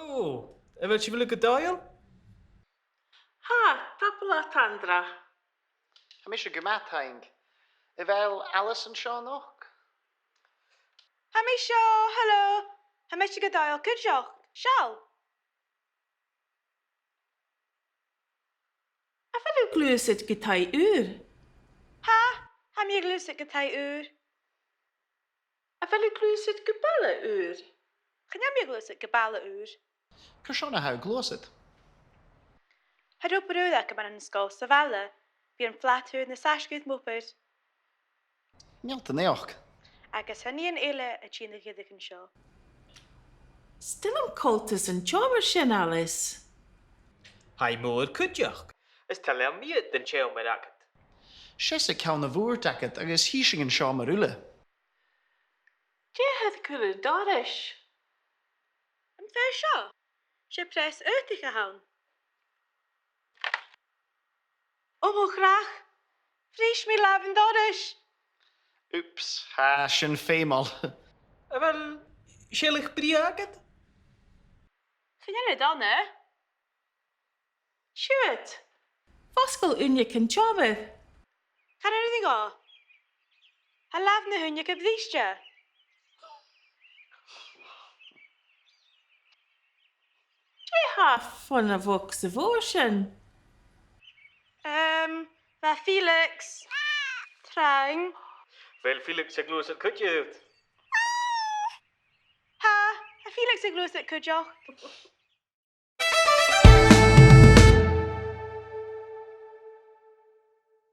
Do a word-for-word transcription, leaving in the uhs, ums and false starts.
Ò, a bheil sibh uile gu dòigheil? Tha, tapadh leat, Andra. Tha mise gu math, taing. A bheil Alice an seo a-nochd? Tha mi seo, hello. Tha mise gu dòigheil cuideachd. Seall. A bheil thu a' gluasad gu taigh ùr? Tha, tha mi a' gluasad gu taigh ùr. A bheil thu a' gluasad gu baile ùr? Chan eil mi a' gluasad gu baile ùr. Carson a tha thu a' gluasad? Tha obair ùr agam ann an sgoil sa bhaile. Bidh am flat ùr nas fhaisge air m' obair. Meal do naidheachd. Agus tha nighean eile a' tighinn a dh'fhuireach an seo. 'S toil leam coltas an t-seòmair sin, Alice. Tha i mòr cuideachd. Is toil leam iad an t-seòmar agad. Seas aig ceann a' bhùird agad agus chì sinn an seòmar uile. Dè tha thu a' cur air dorais? Am fear seo? 'S e preas aodach a th' ann. O mo chreach! Bhris mi làmh an dorais! Oops, tha sin feumail. A bheil sealladh brèagha agad? Chan eil e dona. Siuthad! Fosgail uinneag an t-seòmair. Chan eil uinneag ann. Tha làmh na h-uinneig briste. Dè tha fon a' bhogsa mhòr sin? Ehm, bha Felix trang. A bheil Felix a' gluasad cuideachd? Tha, tha Felix a' gluasad cuideachd.